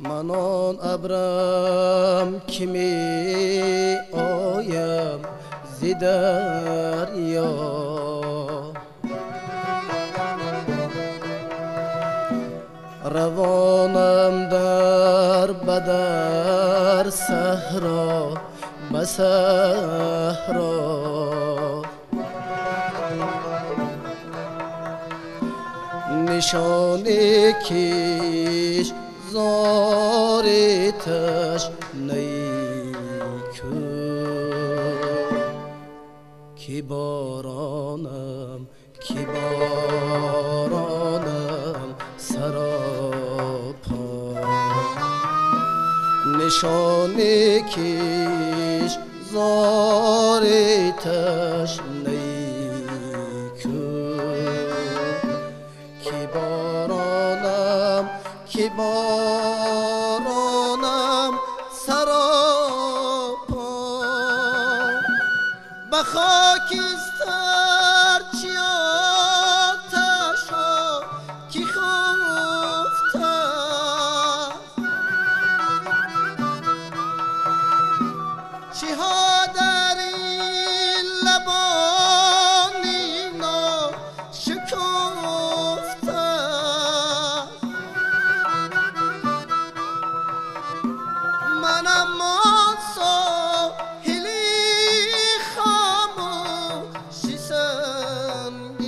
Манон абрам ки меоям зи дарё, равонам дар ба дар саҳро ба саҳро. Нишони киш зори ташнаи ку, ки боронам, ки боронам саропо. Нишони киш зори ташнаи ку, ки боронам, ки боронам саропо. Ба хокистар чи оташҳо ки хуфта, чиҳо дар ин лабони ношукуфта. Манам он соҳили хомӯши сангин,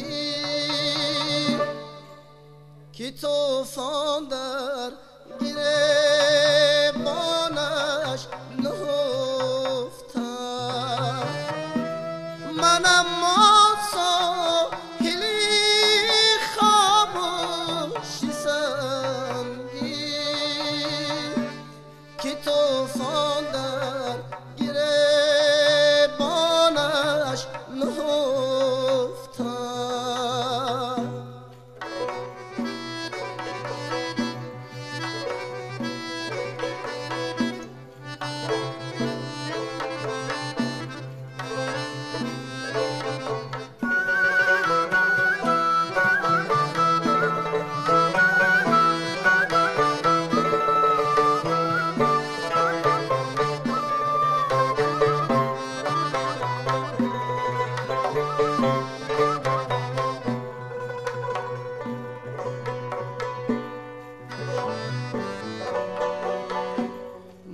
ки тӯфон дар гиребонаш нуҳуфта. Манам он соҳили хомӯши сангин, ки тӯфон дар гиребонаш нуҳуфта.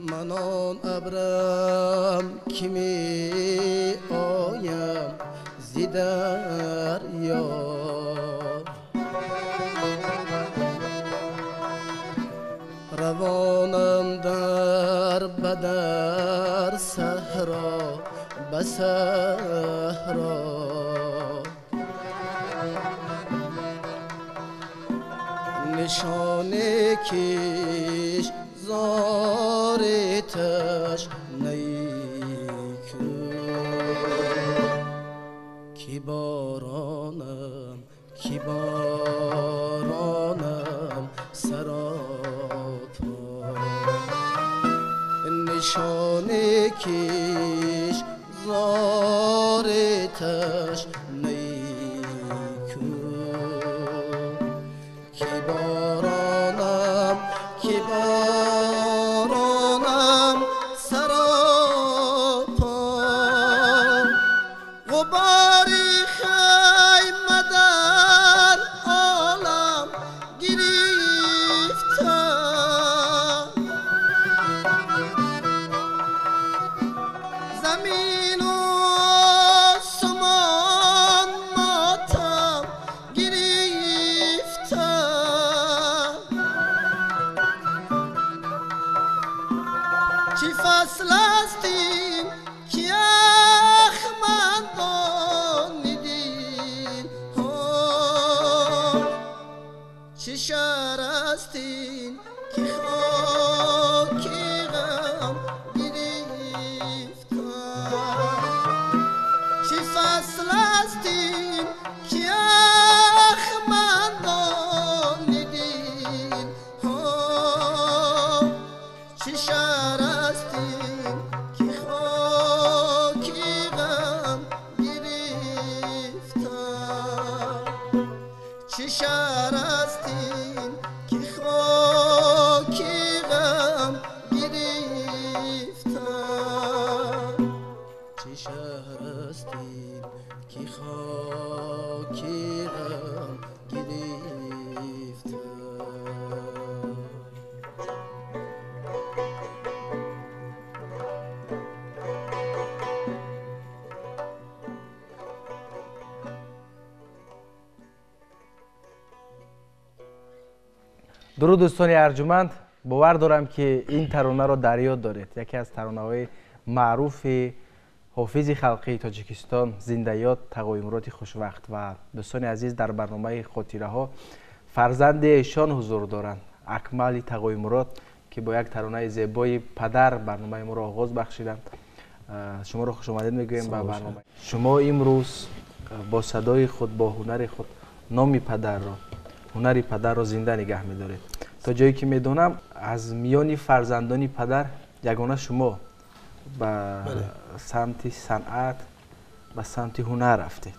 Манон абрам ки меоям зи дарё, равонам дар ба дар саҳро ба саҳро. Нишони киш зори ташнаи ку, ки боронам, ки боронам саропо. Нишони киш зори ташнаи ку, ки боронам, ки боронам саропо. Ғубори хайма дар олам гирифта, замину осмон است این که خاکی غم گرفته، چه فصل است این که یخمندان دل ها، چه شهر است این که خاکی غم گرفته، چه شهر است این که خاکی غم گرفته، چه شهر است این که خاکی غم گرفته. Дуруд дӯстони арҷуманд, бовар дорам ки ин таронаро дар ёд доред. Яке аз таронаҳои маъруфи ҳофизи халқии Тоҷикистон, зиндаёд Тағоимуроди Хушвақт. Ва дӯстони азиз, дар барномаи хотираҳо фарзанди эшон ҳузур доранд, Акмали Тағоимурод, ки бо як таронаи зебои падар барномаи моро оғоз бахшиданд. Шуморо хушомадед мегӯем ба барнома. Шумо имрӯз бо садои худ, бо ҳунари худ номи падарро, ҳунари падарро зинда нигаҳ медоред. То ҷое ки медонам, аз миёни фарзандони падар ягона шумо ба самти санъат, ба самти ҳунар рафтед.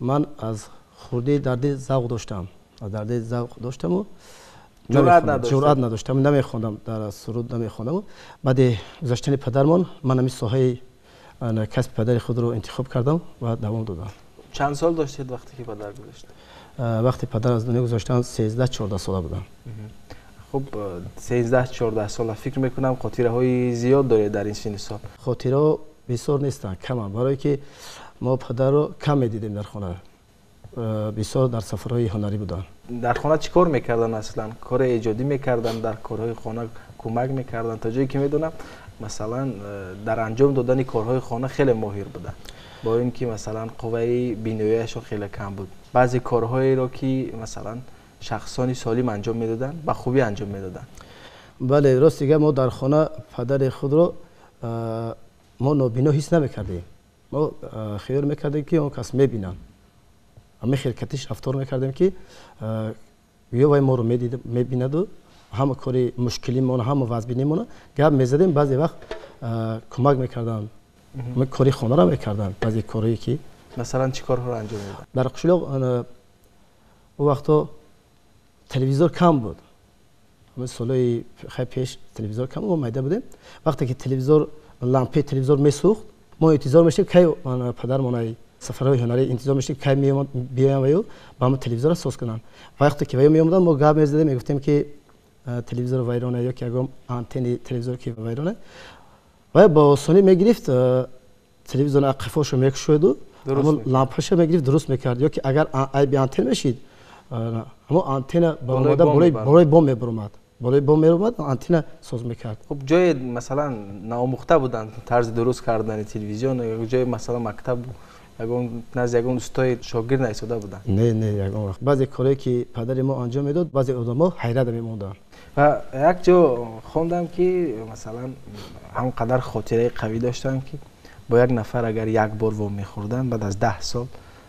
Ман аз хурдӣ дарди завқ доштам, аз дарди завқ доштаму ҷуръат надоштам, намехондам, дар суруд намехондам. Баъди гузаштани падармон ман ҳамин соҳаи касби падари худро интихоб кардам ва давом додам. Чанд сол доштед вақте ки падар гузашт? Вақте падар аз дунё гузаштанд, 13-14 сола будам. Хуб, 13-14 сола, фикр мекунам хотираҳои зиёд доред дар ин синни сол. Хотираҳо бисёр нестанд, каманд, барое ки мо падарро кам медидем дар хона, бисёр дар сафарҳои ҳунарӣ буданд. Дар хона чӣ кор мекарданд аслан? Кори эҷодӣ мекарданд, дар корҳои хона кӯмак мекарданд? То ҷое ки медонам, масалан, дар анҷом додани корҳои хона хеле моҳир буданд, бо ин ки масалан қувваи биноияшон хеле кам буд. Баъзе корҳоеро ки масалан шахсони солим анҷом медоданд, ба хубӣ анҷом медоданд. Бале, рост дига, мо дар хона падари худро мо нобино ҳис намекардем. Мо хиёл мекардем ки он кас мебинанд. Ҳамин хел катиш рафтор мекардем ки ё вай моро мебинаду ҳама кори мушкилимона, ҳама вазбинимона гап мезадем. Баъзе вақт кӯмак мекарданд, кори хонаро мекарданд, баъзе корҳое ки масалан чӣ корҳоро анҷом медоданд? Дар қишлоқ он вақто телевизор кам буд. Ҳамин солҳои хеле пеш телевизор кам буд, мо майда будем. Вақте ки телевизор, лампаи телевизор месӯхт, мо интизор мешудем кай падармон сафарҳои ҳунарӣ интизор мешудем кай биёянд ваю ба ҳамон телевизорро соз кунанд. Вақте ки ваю меомаданд, мо гап мезадем, мегуфтем ки телевизор вайрона ё ки ягон антенни телевизор ки вайрона. Вай бо осонӣ мегирифт телевизор қафошо мекушоду, ҳамон лампаша мегирифт, дуруст мекард. Ё ки агар айби антен мешид, ҳамон антена баромада болои бом мебаромад, болои бом меромад, антена соз мекард. Хуб, ҷое масалан наомӯхта буданд тарзи дуруст кардани телевизион, ҷое масалан мактаб ягон назди ягон устои шогирд наистода буданд? Не, не, ягон вақт. Баъзе корҳое ки падари мо анҷом медод, баъзе одамо ҳайрат мемонданд. Ва як ҷо хондам ки масалан ҳам қадар хотираи қавӣ доштанд ки бо як нафар агар як бор вом мехӯрданд, баъд аз 10 сол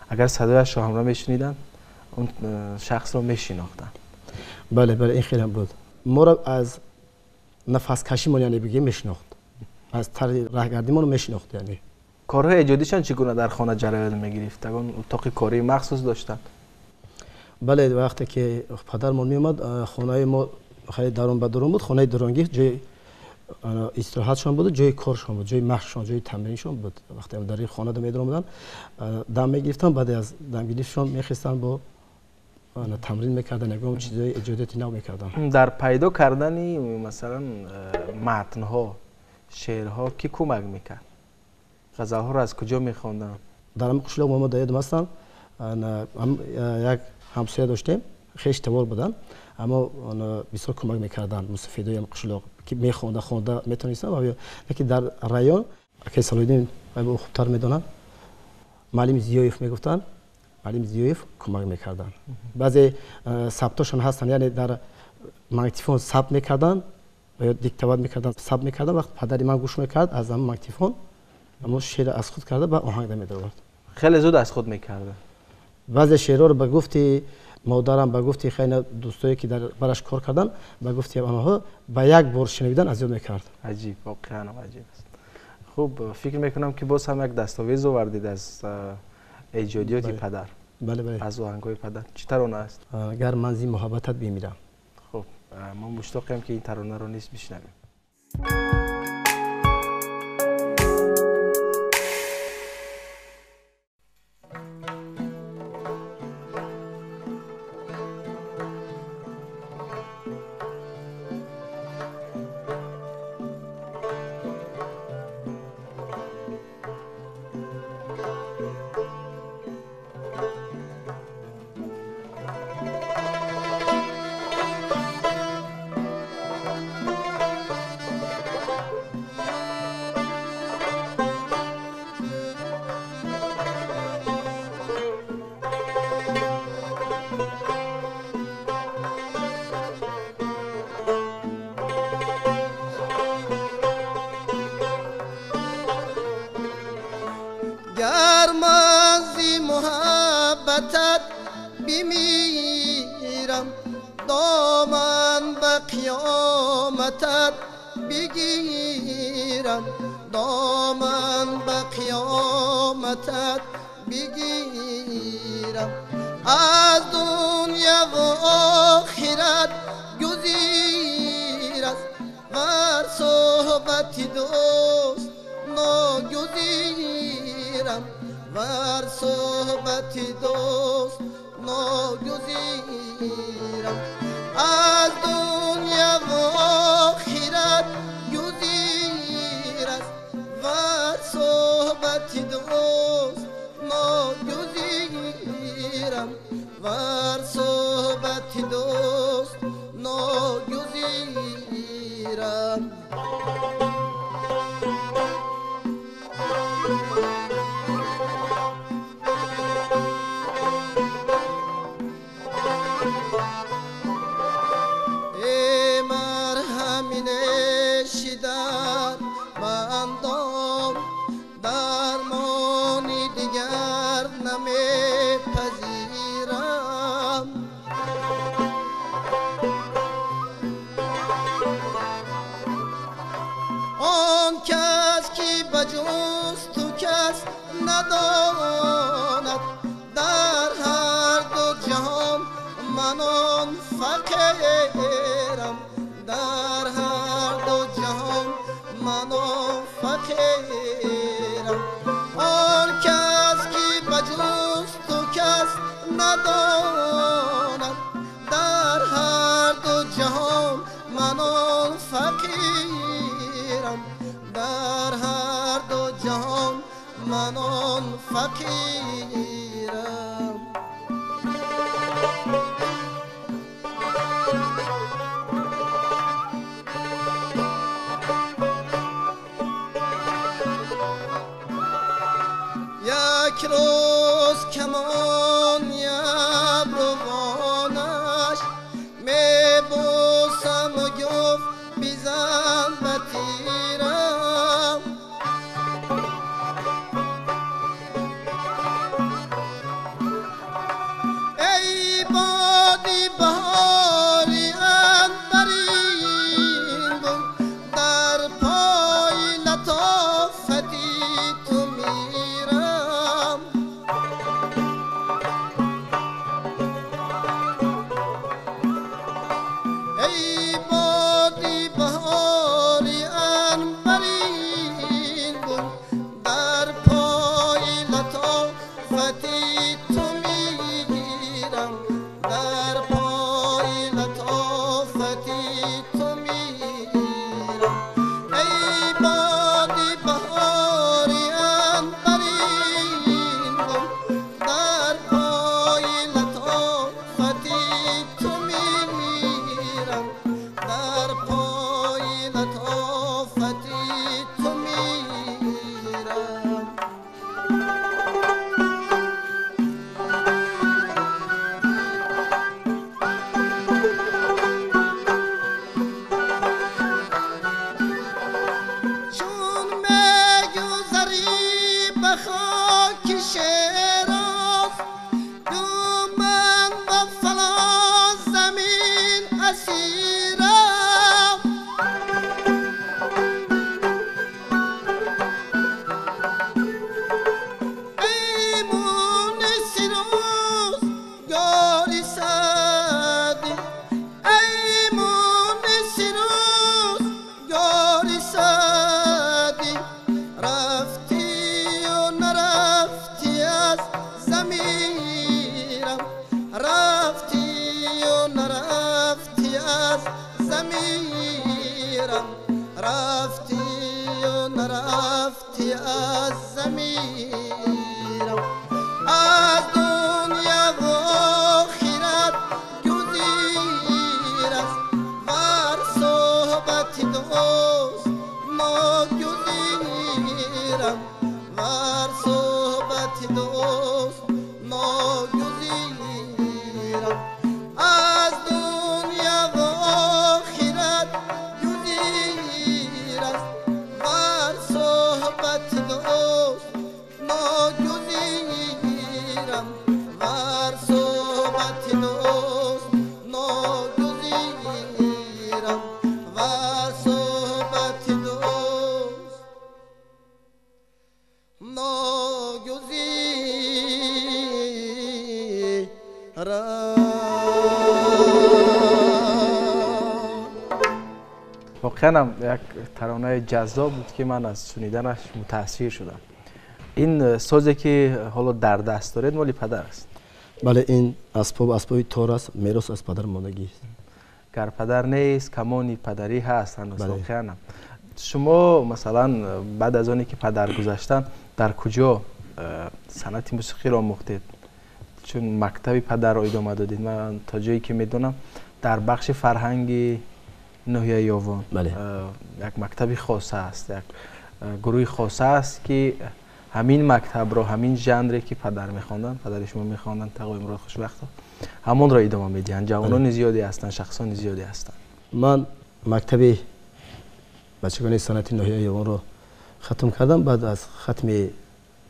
агар садояшро ҳамроҳ мешуниданд, он шахсро мешинохтанд. Бале, бале, ин хеле буд. Моро аз нафаскашимон, яъне бигем, мешинохт, аз тарзи раҳгардимон мешинохт. Яъне корҳои эҷодишон чӣ гуна дар хона ҷараён мегирифт? Ягон утоқи кории махсус доштанд? Бале, вақте ки падармон меомад, хонаи мо хеле дарун ба дарун буд, хонаи дурунгӣ ҷои истироҳатшон буд, ҷои коршон буд, ҷои машқшон, ҷои тамриншон буд. Вақте дар ин хона медаромаданд, дам мегирифтанд, баъд аз дамгирифтшон мехестанд, бо тамрин мекарданд, ягон чизҳои эҷодияти нав мекарданд. Дар пайдо кардани масалан матнҳо, шеърҳо кӣ кӯмак мекард? Ғазалҳоро аз куҷо мехонданд? Дар ҳамин қишлоқ мо дар ёдам ҳастам, як ҳамсоя доштем, хеш тавор буданд, аммо бисёр кӯмак мекарданд мусафидои ҳам қишлоқ ки мехонда, хонда метавонистанд. Лекин дар район акай Салоҳиддин хубтар медонанд, муаллими Зиёев мегуфтанд, муаллим Зиёев кӯмак мекарданд. Баъзе сабтошон ҳастанд, яъне дар магнитофон сабт мекарданд ва ё диктоват мекарданд, сабт мекарданд. Вақт падари ман гӯш мекард аз ҳамон магнитофон, ҳамон шеърро аз худ карда ба оҳанг медаровард. Хеле зуд аз худ мекарда. Баъзе шеърҳоро ба гуфти модарам, ба гуфти хеле дӯстое ки дар бараш кор карданд, ба гуфти онҳо ба як бор шунавидан аз ёд мекард. Аҷиб, воқеан аҷиб аст. Хуб, фикр мекунам ки боз ҳам як дастовез овардед аз эҷодиёти падар. Бале, бале. Аз оҳангҳои падар. Чӣ тарона аст? Гар ман зи муҳаббатат бимирам. Хуб, мо муштоқем ки ин таронаро низ бишнавем. муҳаббатат бимирам, доман ба қиёматат бигирам, доман ба қиёматат бигирам. Аз дуняву охират гузир аст, вар суҳбати дӯст ногузирам, вар суҳбати дӯст ногузирам. Аз дуняву охират гузир аст, вар суҳбати дӯст ногузирам, вар суҳбати дӯст ногузирам. Надонад дар ҳар ду ҷаҳон ман он фақирам, дар ҳар ду ҷаҳон ман он фақирам. Он кас ки ба ҷуз ту кас надонад, дар ҳар ду ҷаҳон ман он фақирам, дар ҳар ду ҷаҳон ман он фақирам. Як рӯз камони абрувонаш мебӯсам, гуфт бизан ба тирам. Эй боди баҳори анбарин буд, дар пои латофати ту мирам. Эй боди баҳори анбарин буд, дар пои латофати ту мирам, дар пои латофати ту мирам. Эй боди баҳори анбарин буд, дар пои латофати ту мирам, дар пои латофати ту мирам. суҳбати дӯст ногузирам, ва суҳбати дӯст ногузирам. Воқеан ҳам як таронаи ҷаззоб буд, ки ман аз шуниданаш мутаассир шудам. Ин созе, ки ҳоло дар даст доред, моли падар аст? Бале, ин асбоб асбоби тор аст, мерос аз падар мондагист. Гар падар нест, камони падарӣ ҳаст ҳанӯз. Воқеанам, шумо, масалан, баъд аз оне ки падар гузаштанд, дар куҷо санъати мусиқиро омӯхтед? Чун мактаби падарро идома додед, ман то ҷое ки медонам, дар бахши фарҳанги ноҳияи Ёвон як мактаби хоса аст, як гурӯҳи хоса аст, ки ҳамин мактабро, ҳамин жанре ки падар мехонданд, падари шумо мехонданд, Тағои Хушвақтов, ҳамонро идома медиҳанд. Ҷавонони зиёде ҳастанд, шахсони зиёде ҳастанд. Ман мактаби бачагони санъати ноҳияи Ёвонро хатм кардам. Баъд аз хатми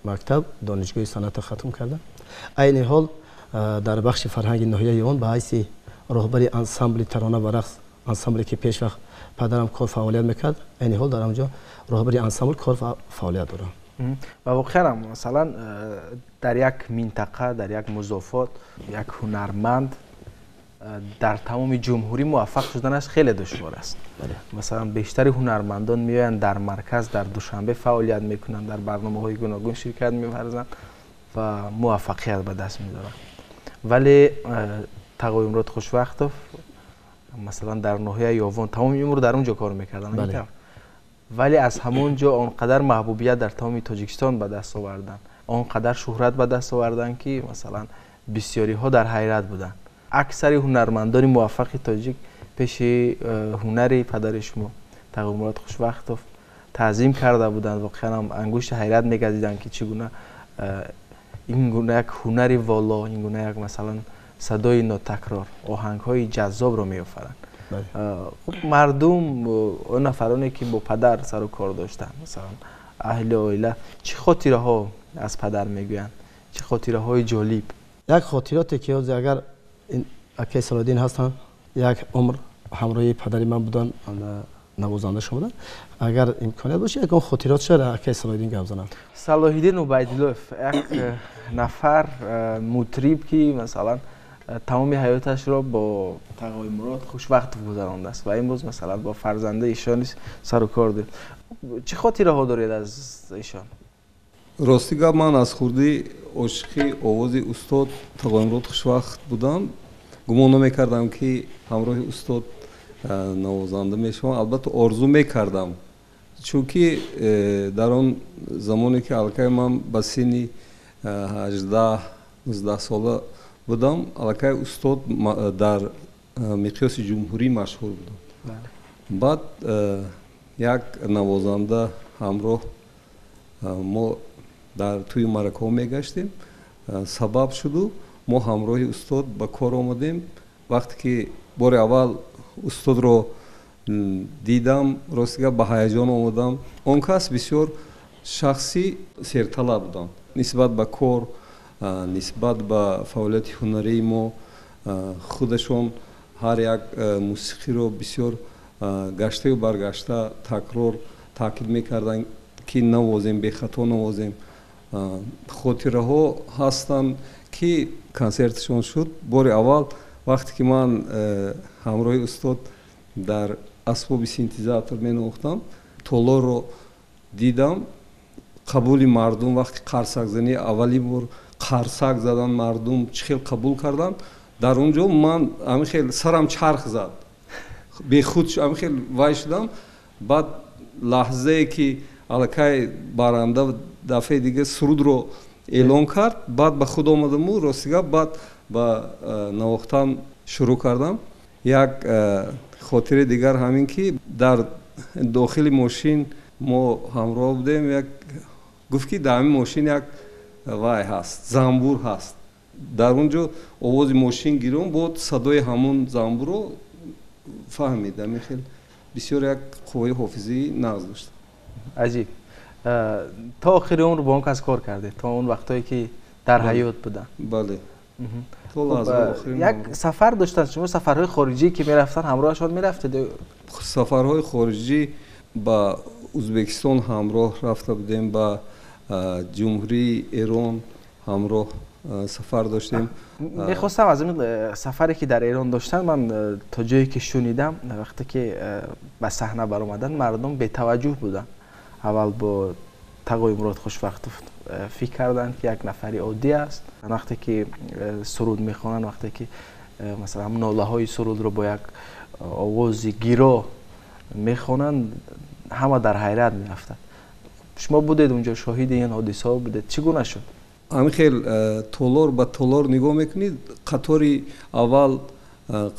мактаб донишгоҳи санъатро хатм кардам. Айни ҳол дар бахши фарҳанги ноҳияи Ёвон ба ҳайси роҳбари ансамбли тарона ва рақс, ансамбле ки пеш вақт падарам кор фаъолият мекард, айни ҳол дар ҳамҷо роҳбари ансамбл кор фаъолият дорам. Ва воқеан, масалан, дар як минтақа, дар як музофот як ҳунарманд дар тамоми ҷумҳурӣ муваффақ шуданаш хеле душвор аст. Масалан, бештари ҳунармандон меоянд дар марказ, дар Душанбе фаъолият мекунанд, дар барномаҳои гуногун ширкат меварзанд ва муваффақият ба даст меоранд. Вале Тағоимурод Хушвақтов, масалан, дар ноҳияи Ёвон тамоми умр дар он ҷо кор мекарданд, вале аз ҳамон ҷо он қадар маҳбубият дар тамоми Тоҷикистон ба даст оварданд, он қадар шӯҳрат ба даст оварданд, ки, масалан, бисёриҳо дар ҳайрат буданд. Аксари ҳунармандони муваффақи тоҷик пеши ҳунари падари шумо, Тағоимурод Хушвақтов, таъзим карда буданд. Воқеан ҳам ангушти ҳайрат мегазиданд, ки чӣ гуна ин гуна як ҳунари воло, ин гуна як, масалан, садои нотакрор, оҳангҳои ҷаззобро меофаранд. Хуб, мардум, он нафароне ки бо падар сару кор доштанд, масалан, аҳли оила, чӣ хотираҳо аз падар мегӯянд, чӣ хотираҳои ҷолиб? Як хотироте ки ҳозир, агар акаи Салоҳиддин ҳастанд, як умр ҳамроҳи падари ман буданд, навозанда шумуданд, агар имконият бошад, ягон хотирот шояд акаи Салоҳиддин гап зананд. Салоҳиддин Убайдуллоев, як нафар мутриб, ки, масалан, тамоми ҳаёташро бо Тағоимурод Хушвақтов гузарондааст ва имрӯз, масалан, бо фарзандаи ишон низ сару кор доред. Чӣ хотираҳо доред аз ишон? Рости гап, ман аз хурдӣ ошиқи овози устод Тағоимурод Хушвақт будам. Гумон намекардам, ки ҳамроҳи устод навозанда мешавам. Албатта, орзу мекардам, чунки дар он замоне ки аллакай ман ба синни 18-19 сола будам, аллакай устод дар миқёси ҷумҳурӣ машҳур буданд. Баъд як навозанда ҳамроҳ мо дар тӯи маъракаҳо мегаштем, сабаб шуду мо ҳамроҳи устод ба кор омадем. Вақте ки бори аввал устодро дидам, рости гап, ба ҳаяҷон омадам. Он кас бисёр шахси серталаб буданд нисбат ба кор, нисбат ба фаъолияти ҳунарии мо. Худашон ҳар як мусиқиро бисёр гаштаю баргашта такрор таъкид мекарданд, ки навозем, бехато навозем. Хотираҳо ҳастанд, ки консертшон шуд бори аввал, вақте ки ман ҳамроҳи устод дар асбоби синтезатор менавохтам, толорро дидам, қабули мардум, вақти қарсакзанӣ, аввалин бор қарсак задан, мардум чӣ хел қабул карданд. Дар он ҷо ман ҳамин хел сарам чарх зад, бехуд ҳамин хел вай шудам. Баъд лаҳзае ки аллакай баранда дафъаи дига сурудро эълон кард, баъд ба худ омадаму, рости гап, баъд ба навохтан шурӯъ кардам. Як хотираи дигар ҳамин, ки дар дохили мошин мо ҳамроҳ будем, як гуфт, ки дар ҳамин мошин як вай ҳаст, занбур ҳаст. Дар он ҷо овози мошин гирон бод, садои ҳамун занбурро фаҳмид. Ҳамин хел бисёр як қувваи ҳофизии нағз дошт. Аҷиб! То охири умр бо он кас кор кардед, то он вақтое ки дар ҳаёт буданд? Бале. Як сафар доштанд шумо, сафарҳои хориҷӣ ки мерафтанд, ҳамроҳашон мерафтед? Сафарҳои хориҷӣ ба Ӯзбекистон ҳамроҳ рафта будем, ба Ҷумҳурии Эрон ҳамроҳ сафар доштем. Мехостам аз ин сафаре ки дар Эрон доштанд, ман то ҷое ки шунидам, вақте ки ба саҳна баромаданд, мардум бетаваҷҷӯҳ буданд. Аввал бо Тағои Мурод Хушвақтов фикр карданд ки як нафари оддӣ аст. Вақте ки суруд мехонанд, вақте ки масалан нолаҳои сурудро бо як овози гиро мехонанд, ҳама дар ҳайрат меафтад. Шумо будед унҷо, шоҳиди ин ҳодисаҳо будед, чӣ гуна шуд? Ҳамин хел толор ба толор нигоҳ мекунед, қатори аввал,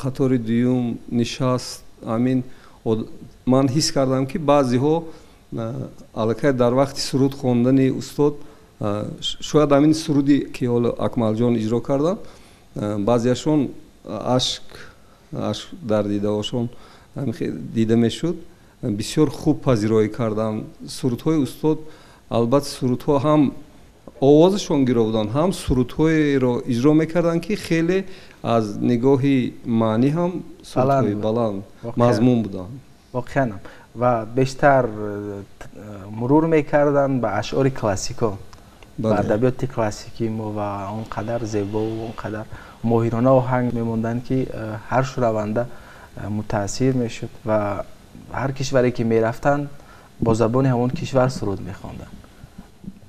қатори дуюм нишаст. Ҳамин ман ҳис кардам ки баъзеҳо аллакай дар вақти суруд хондани устод, шояд ҳамин суруде ки ҳоло Акмалҷон иҷро карданд, баъзеашон ашк дар дидаҳошон дида мешуд. Бисёр хуб пазироӣ карданд сурудҳои устод. Албатта сурудҳо ҳам овозашон гиро буданд, ҳам сурудҳоеро иҷро мекарданд ки хеле аз нигоҳи маънӣ ҳам сурудҳои баланд мазмун буданд. Воқеан ва бештар мурур мекарданд ба ашъори классикон, ба адабиёти классикии мо, ва он қадар зебову он қадар моҳирона оҳанг мемонданд ки ҳар шунаванда мутаассир мешуд ва ҳар кишваре ки мерафтанд бо забони ҳамон кишвар суруд мехонданд.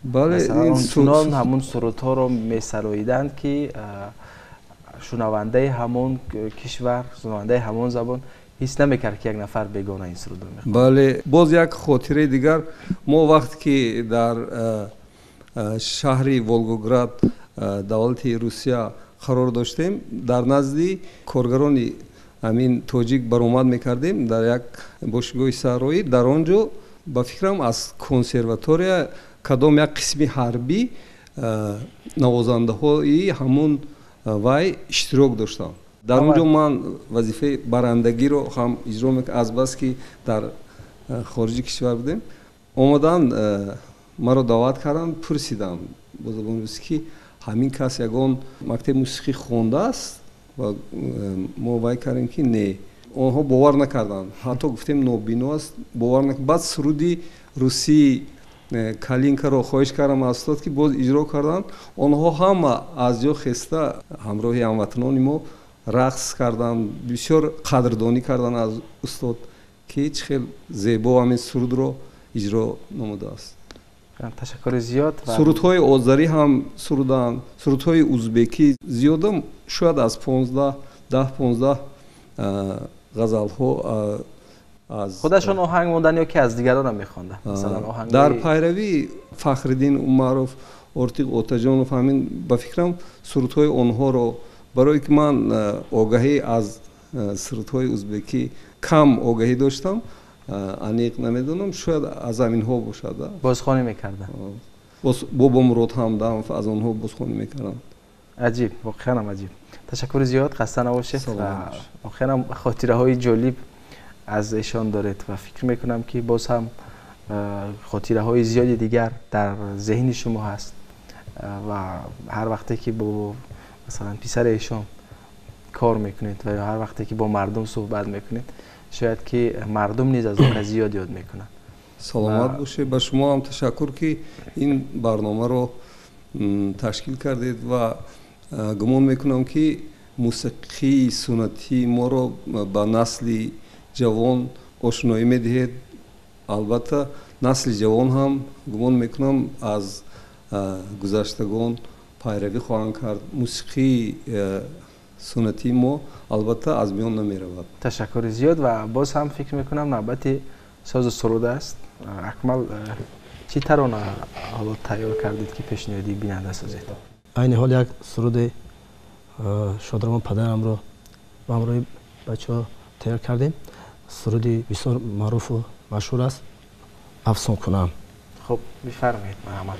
Бале, чунон ҳамон сурудҳоро месароиданд ки шунавандаи ҳамон кишвар, шунавандаи ҳамон забон ҳис намекард ки як нафар бегона ин сурудро мехонд. Бале, боз як хотираи дигар. Мо вақте ки дар шаҳри Волгоград, давлати Русия қарор доштем, дар назди коргарони ҳамин тоҷик баромад мекардем дар як бошгоҳи саҳроӣ. Дар он ҷо ба фикрам аз консерватория кадом як қисми ҳарбӣ навозандаҳои ҳамон вай иштирок доштанд. Дар он ҷо ман вазифаи барандагиро ҳам иҷро мекардам, азбаски дар хориҷи кишвар будем. Омаданд, маро даъват карданд, пурсиданд бо забони русӣ ки ҳамин кас ягон мактаби мусиқӣ хондааст, ва мо вай кардем ки не. Онҳо бовар накарданд, ҳатто гуфтем нобино аст, бовар накарданд. Баъд суруди русии Калинкаро хоҳиш кардам аз устод ки боз иҷро карданд. Онҳо ҳама аз ҷо хеста ҳамроҳи ҳамватанони мо рақс карданд, бисёр қадрдонӣ карданд аз устод ки чӣ хел зебо ҳамин сурудро иҷро намудааст. Ташаккури зиёд. Сурудҳои озарӣ ҳам суруданд, сурудҳои узбекӣ зиёдам, шояд аз 10-15 ғазалҳо аз худашон оҳанг монданд ё ки аз дигаронам мехонданд? Масалан оҳанг дар пайравии Фахриддин Умаров, Ортиқ Отаҷонов, ҳамин ба фикрам сурудҳои онҳоро, барое ки ман огаҳӣ аз сурудҳои узбекӣ кам огаҳӣ доштам, аниқ намедонам, шояд аз ҳаминҳо бошад. Бозхонӣ мекарданд. Бобомурод Ҳамдамов аз онҳо бозхонӣ мекарданд. Аҷиб, воқеанам аҷиб. Ташаккури зиёд, хаста набошед. Воқеанам хотираҳои ҷолиб аз эшон доред ва фикр мекунам ки боз ҳам хотираҳои зиёди дигар дар зеҳни шумо ҳаст ва ҳар вақте ки бо масалан писари эшон кор мекунед ва ё ҳар вақте ки бо мардум суҳбат мекунед, шояд ки мардум низ аз он зиёд ёд мекунанд. Саломат бошед. Ба шумо ҳам ташаккур ки ин барномаро ташкил кардед ва гумон мекунам ки мусиқии суннатии моро ба насли ҷавон ошноӣ медиҳед. Албатта насли ҷавон ҳам гумон мекунам аз гузаштагон пайравӣ хоҳанд кард. Мусиқии суннатии мо албатта аз миён намеравад. Ташаккури зиёд ва боз ҳам фикр мекунам навбати созу суруд аст. Акмал, чӣ тарона ҳоло тайёр кардед ки пешниҳоди бинанда созед? Айни ҳол як суруди шодравон падарамро ба ҳамроҳи бачаҳо тайёр кардем. Суруди бисёр маъруфу машҳур аст, Афсон кунам. Хуб, бифармоед, марҳамат.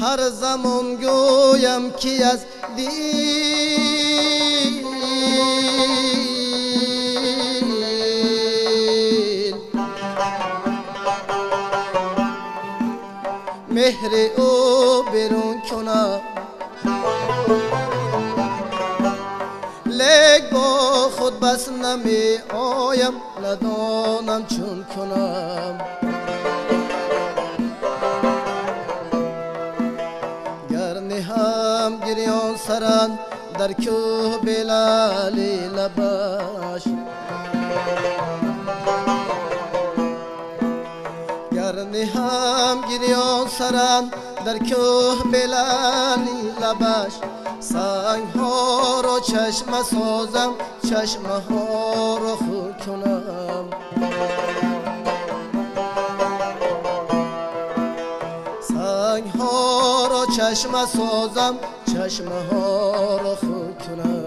Ҳар замон гӯям ки аз дил меҳри ӯ берун кунам, лек бо худ бас намеоям, надонам чун кунам. Гар ниҳам гирён саран дар кӯҳ белали лабаш, гар ниҳам гирён саран дар кӯҳ белали лабаш, сангҳоро чашма созам, чашмаҳоро хун кунам. Сангҳоро чашма созам, чашмаҳоро хун кунам.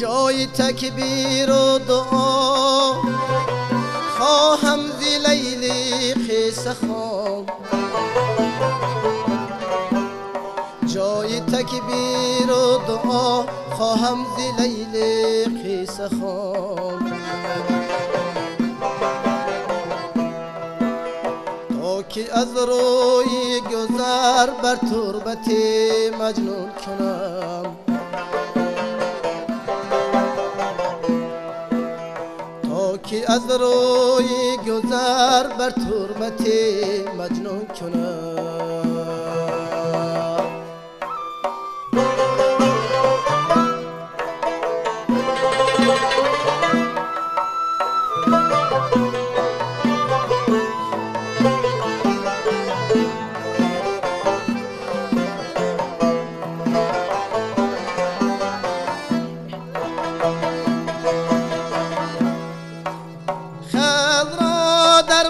Ҷои такбиру дуо хоҳам зи лайли қисса хон, ҷои такбиру дуо хоҳам зи лайли қисса хон. То ки аз рӯи гузар бар турбати маҷнун кунам, ки аз рӯи гузар бар турбати маҷнун кунам.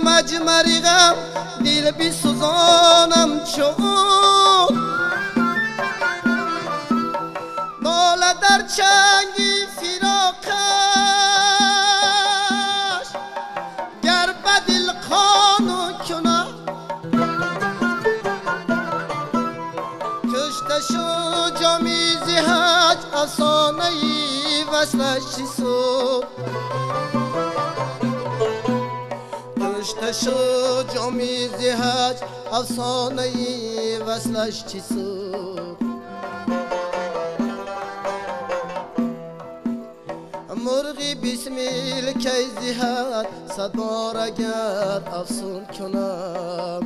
Мажмари ғам дил бисӯзонам чун нола дар чанги фироқаш, гар ба дил қону кунам. Кушта шуд ҷоми зи ҳаҷ, афсонаи васлаш чӣ суд? Кушта шуд ҷоми зи ҳаҷ, афсонаи васлаш чӣ суд? Мурғи бисмил кай зи ҳад сад бор агар афсун кунам,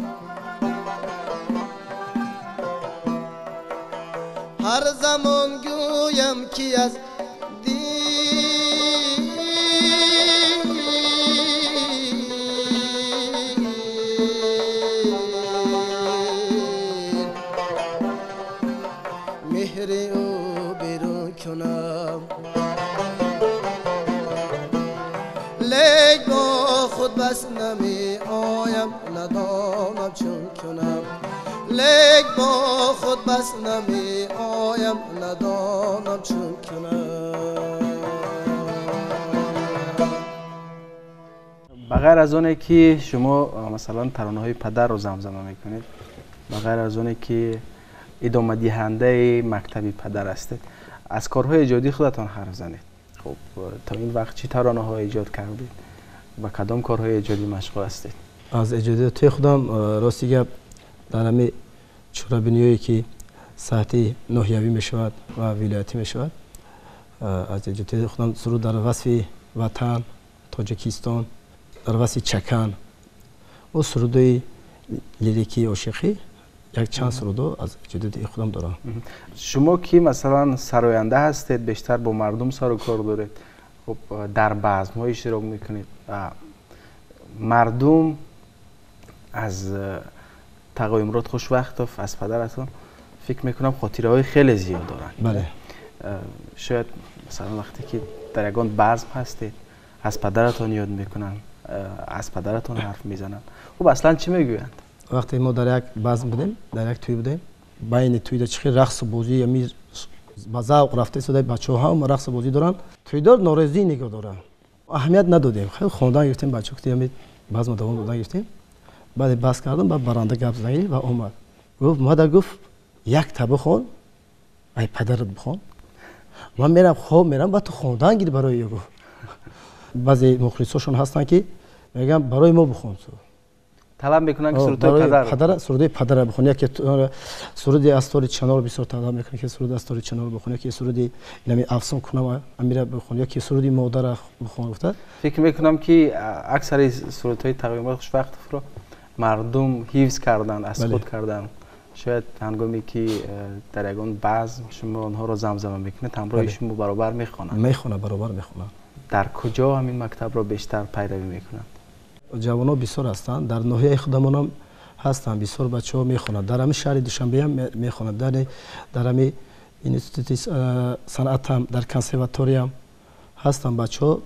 ҳар замон гӯям ки аз меҳри ӯ берун кунам. Лек бо худ бас намеоям, надонам чун кунам. Лек бо худ бас намеоям, надонам чун кунам. Ба ғайр аз оне ки шумо масалан таронаҳои падарро замзама мекунед, ба ғайр аз оне ки идомадиҳандаи мактаби падар ҳастед, аз корҳои эҷодии худатон ҳарф занед. Хуб, то ин вақт чӣ таронаҳо эҷод кардед? Ба кадом корҳои эҷодӣ машғул ҳастед? Аз эҷодиёти худам рости гап дар ҳамин чорабиниҳое ки саҳати ноҳиявӣ мешавад ва вилоятӣ мешавад, аз эҷодиёти худам суруд дар васфи ватан, Тоҷикистон, дар васфи чакан ва сурудҳои лирикии ошиқӣ якчанд сурудҳо аз эҷодиёти худам дорам. Шумо ки масалан сароянда ҳастед, бештар бо мардум сару кор доред, хуб дар базмҳо иштирок мекунед, мардум аз Тағоимурод Хушвақтов, аз падаратон фикр мекунам хотираҳои хеле зиёд доранд. Бале. Шояд масалан вақте ки дар ягон базм ҳастед, аз падаратон ёд мекунанд, аз падаратон ҳарф мезананд. Хуб, аслан чӣ мегӯянд? Вақте мо дар як базм будем, дар як тӯй будем, байни тӯйда чӣ хел рақсу бозӣ, ами ба завқ рафта истода бачаҳо ҳам рақсу бозӣ доранд. Тӯйдор норозӣ нигоҳ доранд. Аҳамият надодем. Хеле хондан гирифтем, бачаҳо гуфтем, ами базма давом додан гирифтем. Баъде бас кардам, баъд баранда гап задан ва омад. Гуфт, мада гуфт, як та бихон, ай падарат бихон. Ман мерам хоб мерам, баъд ту хондан гир барои ё гуфт. Баъзе мухлисошон ҳастанд ки мегӯянд барои мо бихон. Талаб мекунанд ки сурудҳои падар. Падара, суруди падара бихон. Яке суруди Астори Чанор бисёр талаб мекунанд ки суруди Астори Чанор бихон, яке суруди инами Афсон кунам Амира бихон, яке суруди модара бихон гуфта. Фикр мекунам ки аксари сурудҳои Тағоймурод Хушвақтовро мардум ҳифз карданд, аз худ карданд. Шояд ҳангоме ки дар ягон базм шумо онҳоро замзама мекунед, ҳамроҳи шумо баробар мехонанд. Мехонанд, баробар мехонанд. Дар куҷо ҳамин мактабро бештар пайравӣ мекунанд? Ҷавонҳо бисёр ҳастанд, дар ноҳияи худамонам ҳастанд, бисёр бачаҳо мехонанд. Дар ҳамин шаҳри Душанбе ҳам мехонанд, дар ҳамин институти санъат ҳам, дар консерватория ҳам ҳастанд бачаҳо.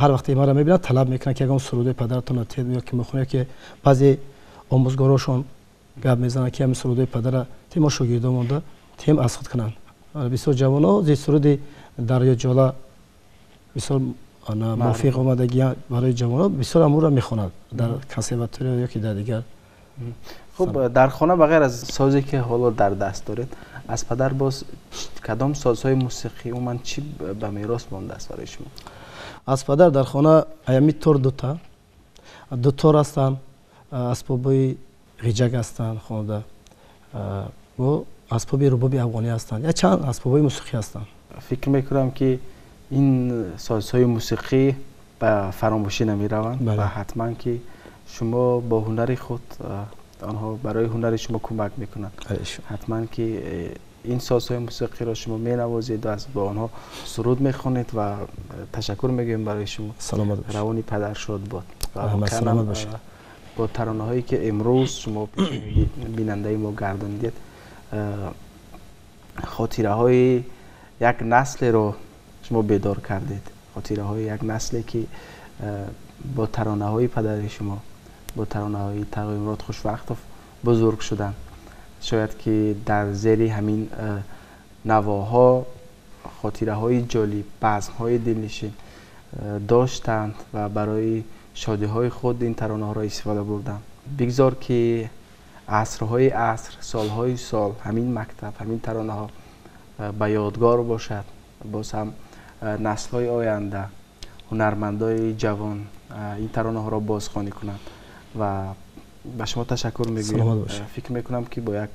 Ҳар вақте маро мебинанд, талаб мекунанд ки ягон суруди падаратонро тед ё ки мехонед, ки баъзе омӯзгорошон гап мезананд ки ҳамин суруди падара тем мо шогирдо монда тем аз худ кунанд. Бисёр ҷавонҳо зи суруди Дарё Ҷола бисёр мувофиқ омадагӣ барои ҷавонҳо, бисёр амуро мехонанд дар консерватория ё ки дар дигар. Хуб, дар хона ба ғайр аз созе ки ҳоло дар даст доред, аз падар боз кадом созҳои мусиқӣ умуман чӣ ба мерос мондааст барои шумо? Аз падар дар хона аями тор дута, ду тор ҳастанд, асбобҳои ғиҷак ҳастанд хонада, бо асбоби рубоби афғонӣ ҳастанд, я чанд асбобҳои мусиқӣ ҳастанд. Фикр мекунам ки ин созҳои мусиқӣ ба фаромӯшӣ намераванд ва ҳатман ки шумо бо ҳунари худ онҳо барои ҳунари шумо кӯмак мекунанд. Ҳатман ки ин созҳои мусиқиро шумо менавозед ва бо онҳо суруд мехонед ва ташаккур мегӯем барои шумо. Саломат бошед. Равони падар шод бод. Саломат бошед. Бо таронаҳое ки имрӯз шумо бинандаи мо гардонидед, хотираҳои як наслеро шумо бедор кардед, хотираҳои як насле ки бо таронаҳои падари шумо, бо таронаҳои Тағоймурод Хушвақтов бузург шуданд. Шояд ки дар зери ҳамин навоҳо хотираҳои ҷолиб, базмҳои дилнишин доштанд ва барои шодиҳои худ ин таронаҳоро истифода бурданд. Бигзор ки асрҳои аср, солҳои сол ҳамин мактаб, ҳамин таронаҳо ба ёдгор бошад. Боз ҳам наслҳои оянда, ҳунармандои ҷавон ин таронаҳоро бозхонӣ кунанд ва ба шумо ташаккур мегӯям. Фикр мекунам ки бо як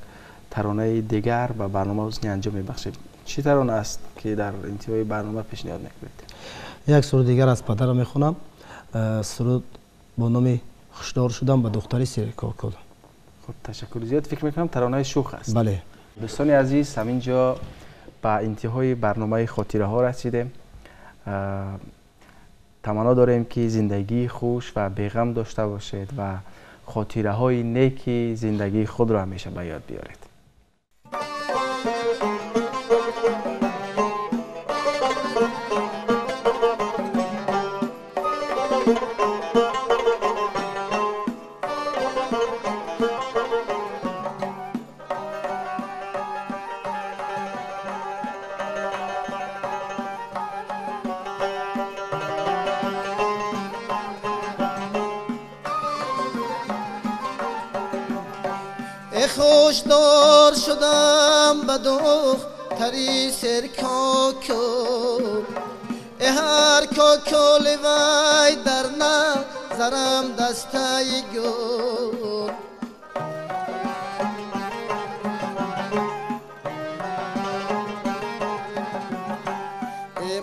таронаи дигар ба барнома ҳусни анҷом мебахшем. Чӣ тарона аст ки дар интиҳои барнома пешниҳод мекунед? Як суруд дигар аз падарро мехонам. Суруд бо номи Хушдор шудам ба духтари Серкокул. Хуб, ташаккур зиёд. Фикр мекунам таронаи шӯх аст. Бале. Дӯстони азиз, ҳамин ҷо ба интиҳои барномаи хотираҳо расидем. Таманно дорем ки зиндагии хуш ва беғам дошта бошед ва хотираҳои неки зиндагии худро ҳамеша ба ёд биёред. خوشدار شدم به دختری سرکاکل، هر کاکل وی در نظرم دسته گل.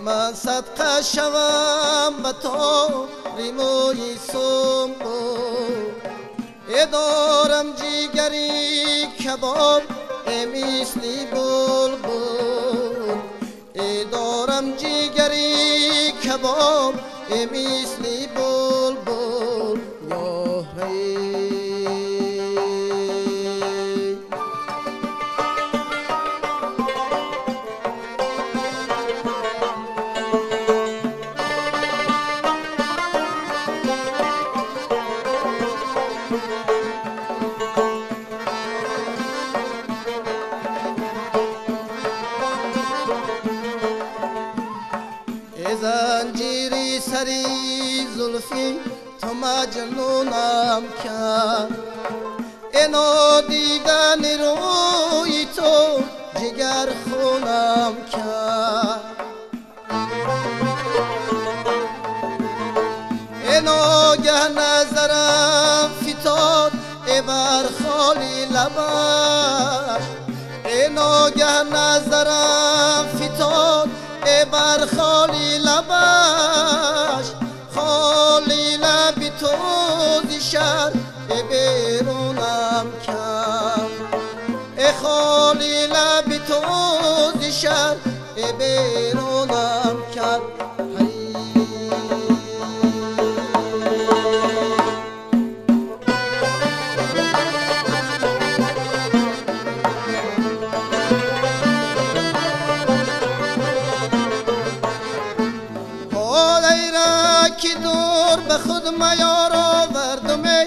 من صدقه شوم به تاری موی سنبل، دارم جیگری کباب مثل بلبل، دارم جیگری کباب مثل بلبل. یا هی Занҷири сари зулфи ту маҷнунам кард. Эно дидани рӯи ту ҷигар хунам кард. Эногаҳ назарам фитод э бар холи лабаш, эногаҳ назарам фитод э бар холи лабаш, холи лаби ту зи шаҳр э берунам кард. Э холи лаби ту зи шаҳр э берунам кард. Ки дур ба худ маёр овардуме,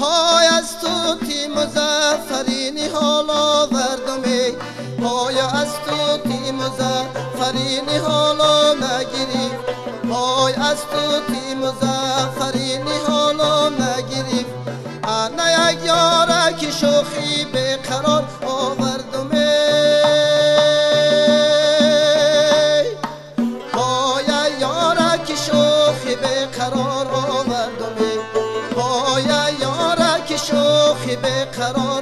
ҳой аз тути музаффарини ҳол овардуме, ҳой аз тути музаффарини ҳоло нагирифт, ҳой аз тути музаффарини ҳоло нагирифт. Ана як ёра ки шӯхи беқарор овардуме, ҳой ёра ки шӯхи беқарор овардуме, ҳой ёра ки шӯхи беқарор.